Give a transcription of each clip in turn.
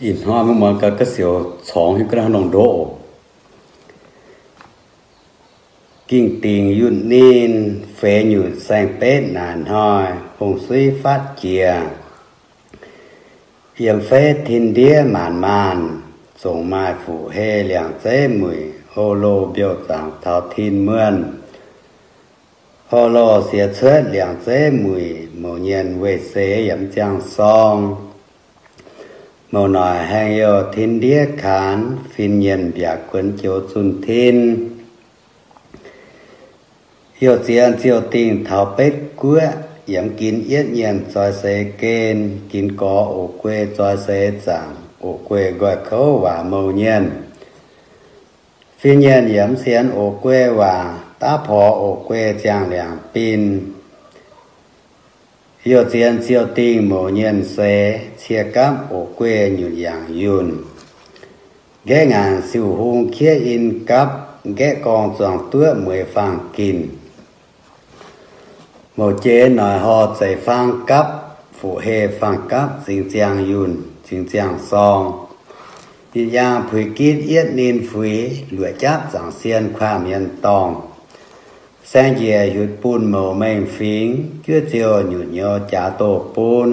Ih hnoi maiv muangx gau ga'siouc corngx hiuv ga'naaiv longx ndoqv oc. Ging-Dingc Yunh ninh feix nyutc saeng-betv naaic hnoi, hungh suiv fatv jiex, yiem feiv tin-ndiev maanc maanh, zongc maaih fuqv-hei liangc zeiv muic, hlo mbiouh zaangc taux tin muonh. Hlo siex cuotv liangc zeiv muic, mouc nyienh weih seix yaac mv ziangh sorng. Mouc noic haengh youh tin-ndiev kaanx, fin-nyienh mbiaauc guonx joux zunh tin. Youh ziex ziouh dingh taux betv guoqv, yaac mv ginx yietv nyienh zoi seix gen, ginx gorx oc guei zoi seix zaangc, oc guei nqoi kouv waac mouc nyienh. Fin-nyienh yaac mv sienx oc guei waac, daav porx oc guei ziangh liangc bin. Youh ziex ziouh dingh mouc nyienh seix, cie gapv oc guei nyutc yaangc yunh. Nqaeqv ngaanc siu-hung kiev in gapv, nqaeqv gorngv zuangx duoqv mueiz faang-ginc. Mouc jeix noic horh zeic faang gapv, fuqv-hei faang gapv zingx ziangh yunh, zingx ziangh sorng. Yinh yaang puix gitv yietv ninh fuix, luoqc japv zaangc sien kuaam mienh dorngh. Saeng njiec hiuc bun mouc mengh fingx, juov ziouh nyutc nyouz jaax doh bun.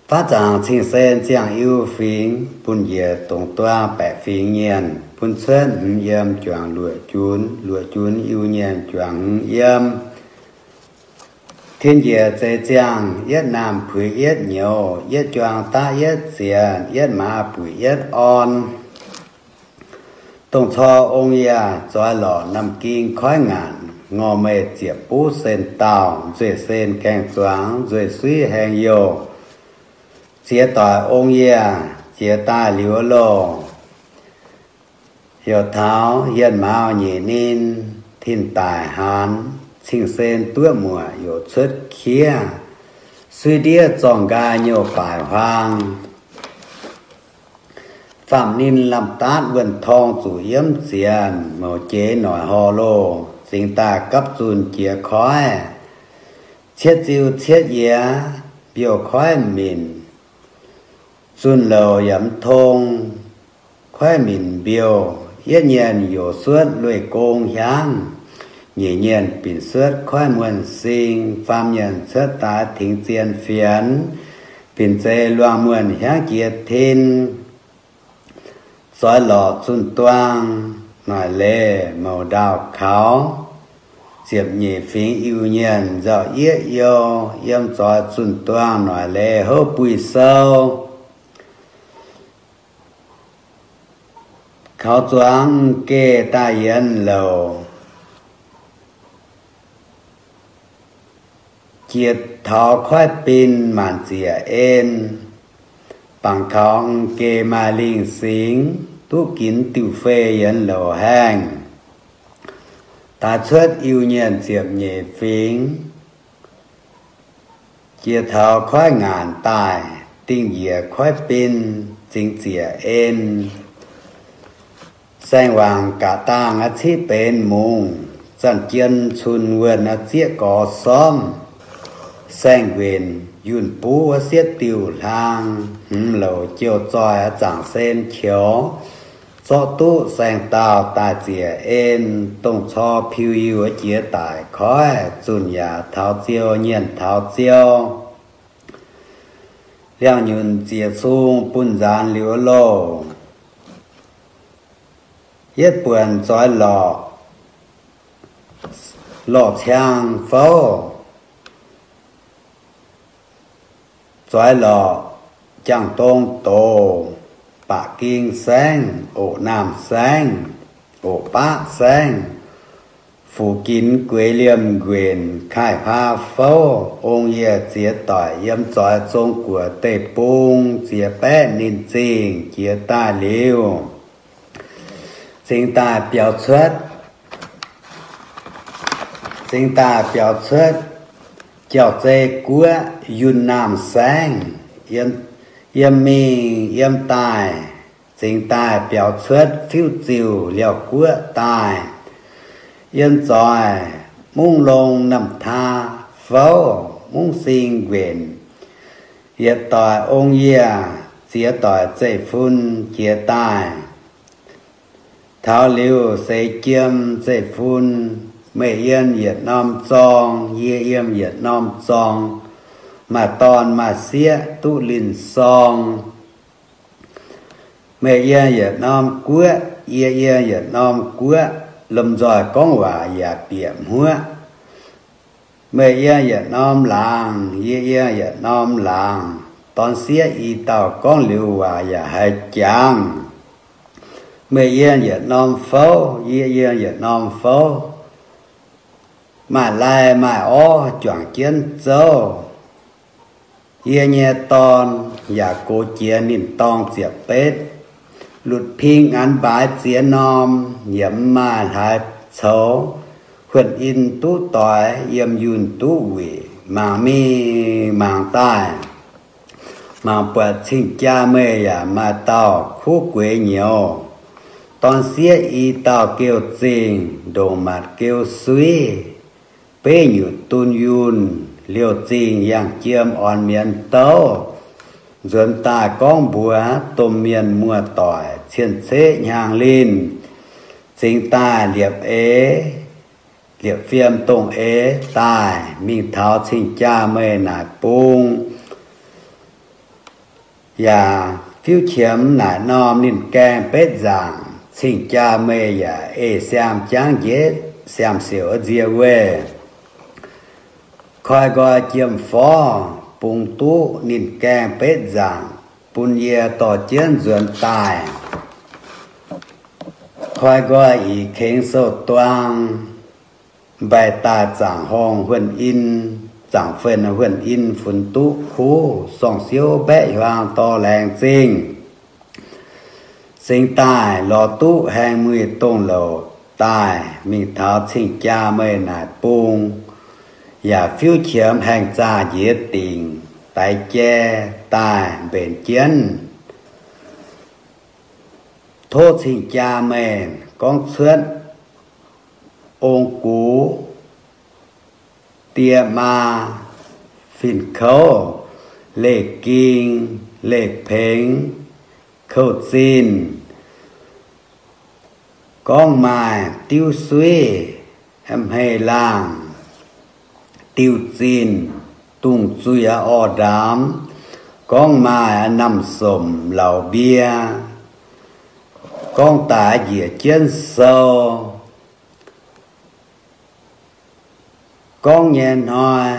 Faatv zaangc cing-sen ziangh Iu fingx, bun njiec dongc duang baeqc fingx nyienh, bun cuotv hmz yiem juangc luoqc junx, luoqc junx Iu nyienh juangc hmz yiem. Tin njiec zeix ziangh yietv naamh puix yietv nyouz, yietv juang daav yietv ziex, yietv maaz buic yietv orn. Dongh cor ong yie zoix lorqc, naamh ging koiv ngaanc, ngorc meih ziepc buv sen daauh, nzueic sen gaengh zuangx, nzueic suiv haengh youh. Ziex doic ong yie jiex daaih liuz loh. Heuc taux yienh mauz nyeic ninh, tin daic haanz, cing-sen duoqv muoc youc cuotv kiev, suiv ndiev zorng nqaai nyouh baaic huaang. Faam ninh lamh daatv wuonh torng zuqc yiemv zienx, mouc jeix noic horh loh, zingx daaih gapv zunh jiex koiv. Cietv ziu cietv yiez, mbiouh koiv minc, zunh louc yaac mv tong, koiv minc mbiouh, yietv nyienh youc suotv lueiz gong hiaangv, nyeic nyienh binc suotv koiv muonh sing, faam nyienh cuotv daaih tingx zien fienx, binc zeiz luangh muonh hiaangv jiex tin. Zoix lorqc zunh duaang, noic leiz mouc ndaauh kaux, ziepc nyeic fingx Iu-Mienh nzauh yieqv you, yiem zoix zunh duaang noic leiz houv buih sou. Kaux zuangx geh daaih yienx louc, jiex taux koiv bin maanc ziec en, bangc kaux geh maaih lingh singx, duqv ginx diuh fei yienx louc haengh. Daaih cuotv Iu-Mienh ziepc nyeic fingx, jiex taux koiv ngaanc daaih, dingh njiec koiv bin zingx ziec en. Saeng-wangc gaax dangh aqv ciqv benx mungz, zanc jien cun wuonh aqv zieqv gorx sormv. Saeng-nquenc yunh buv wuov sietv diuh hlang, hmz louc jiouh zoih aqv zaangc sen qioux, zorqv duqv saeng daauh daaih ziec en, dongh cor piu-yiuh jiex daic koiv, zunh yaac taux ziou nyienh taux ziou. Liangh nyunc ziec sung bun nzaanx liuz loh. Yietv buonc zoix lorqc, lorh ciang fouv, zoix lorqc jangx dong doz, baqc ging saengv, oc naamh saengv, oc baqv saengv, fuqv ginx gueix liemh nquenc, kaaih hmaa fouv, ong yie ziex doic yiem zoix zong guoqv deic-bung, ziex baeqv ninh zingh jiex daaih liuz, zingx daaih biaux cuotv, zingx daaih biaux cuotv, jauv-zei guoqv yunh naamh saengv, yiem mingh yiem daaih, zingx daaih biaux cuotv fiuv-ziuh liouh guoqv daaih, yiem zoih mungv longh namh taa fouv, mungv sing nquenc, yietc doic ong yie ziex doic zeiv-fun jiex daaih. Taux liuz seix jiem zeiv-fun, meih yiem yietc norm zorng, yie yiem yietc norm zorng, maaih dorn maaih sieqv duqv linh sorng. Meih yiem yietc norm guoqv, yie yiem yietc norm guoqv, lomh nzoih gorngv waac yaac bieqc hmuoqv. Meih yiem yietc norm laangz, yie yiem yietc norm laangz, dorn sieqv i dauh gorngv liuz waac yaac haiz jangx. Meih yiem yietc norm fouv, yie yiem yietc norm fouv, maaih lai maaih orv juangc jienv zouv. Yie nyei dorn yaac gox jiex ninh dorng ziepc betv, lutc ping anx mbaaix ziex norm, yaac mv maaih hlaaix coux. Huonh in duqv doix, yiem yunh duqv wuic, mangc mingh mangc daaih, mangc buatc cing-jaa meih yaac maaih dauh kuv gueix nyouz. Dorn sieqv i dauh geuh zingh, ndongc matc geuh suiv, beiv nyutc dun yunh, liouh zingh yangh jiem orn mienz douv. Nzuonx daaih gorngv mbuox domh mienh muoz-doic, cien-ceqv hnyangx linh, zingx daaih liepc eix, liepc fiem dongh eix daaih mingh taux cing-jaa meih naaic bung. Yaac fiuv qiemx naaic norm ninh gaeng betv nzaangc, cing-jaa meih yaac ei siaam jangv njiec, siaam siouc nzie weih. Koi nqoi jiem forv bungx duqv ninh gaeng betv nzaangc, bun yie dorh jienv nzuonx daaih. Koi nqoi ih kengx sou-duang, mbaih daaih zaangc horngh huonh in, zaangc fen huonh in funx duqv kuv, sorng-siouv mbaeqv hiuang dorh laengz zingh. Zingx daaih lorz duqv haengh muic dongh louc daaih mingh taux cing-jaa meih naaic bung, yaac fiuv qiemx haengh zaah njiec dingc, daix jai daaih mbenc jienv. Tov cing-jaa meih gorngv cuotv ong-gux, die maa, fin-kouv, leih ging, leih pengx, kouv-zinh, gorngv maaih diuv suiv, hmei laangh, diuv zinh, dungz zuiz orv ndaamx, gorngv maaih namh somc lauz mbie, gorngv daaih njiec jienv sou. Gorngv nyei hnoi,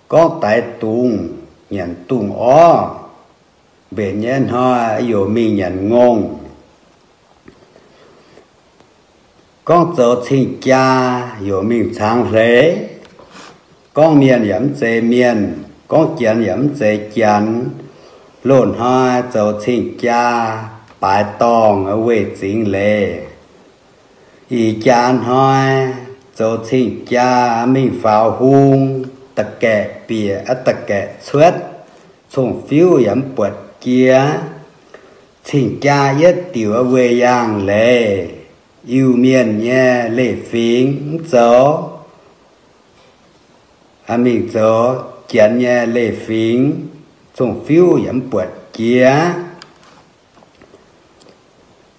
gorngv daix dungz nyanc dungz orv, mbenc nyei hnoi yaac mingh nyanc ngongh. Gorngv zoux cing-jaa yaac mingh cangx hleix. Gorngv mienh yaac mv zeiz mienh, gorngv janx yaac mv zeiz janx. Loz-hnoi zoux cing-jaa baaix dorngh weih zingx leiz. Ih jaax hnoi zoux cing-jaa mingh faaux hung, da'gaeqv bieqc, da'gaeqv cuotv, cong-fiuv yaac mv buatc jiex. Cing-jaa yietv diuc weih yangh leiz, Iu-Mienh nyei leiz-fingx mv zoux. Mingh zoux janx nyei leiz-fingx, cong-fiuv yaac mv buatc jiex.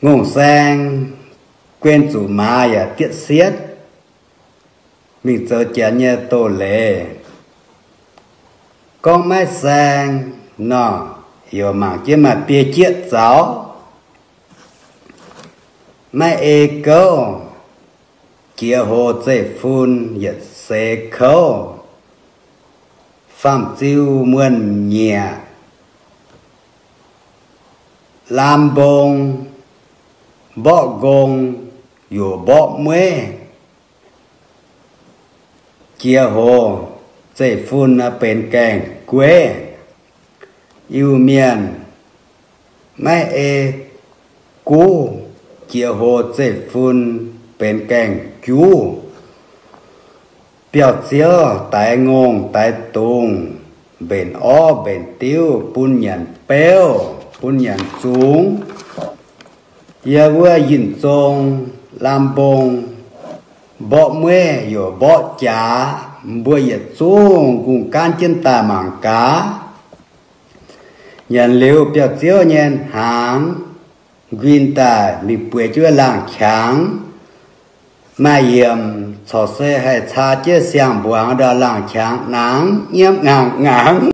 Ngongh saeng guen zuqc maaz yaac dietv sietv, mingh zoux janx nyei doz-leiz. Gorngv maiv saeng nor, yaac mangc jienv maaih biei jieqv zaux. Maiv ei gouv, jiex hoc zeiv-fun yietc seix kouv. Faam-ziu muonh nyieqc, laam mbong, mborqv nqong, yaac mborqv mueiv. Jiex hoc zeiv-fun benx gaengh gueiv. Iu-Mienh maiv ei guv, jiex hoc zeiv-fun benx gaengh juv. Biauv-ziouv daix ngongh daix dungz, mbenc orv mbenc diuv bun nyanc beuv bun nyanc zungx. Yie wuov yinh zong, laam mbong, mborqv mueiv yaac mborqv jaax, mbuo yietc zungv kungx gaanv jienv daaih mangc gaax. Nyanc liuz biauv-ziouv nyei hnaangx, nquin daaih mingh bueix jienv wuov laangh qangx. Maaih yiemc corc se haih caa jienv siang-mbuangz ndau laangh qangx nangv nyiemv ngaangc ngaangc.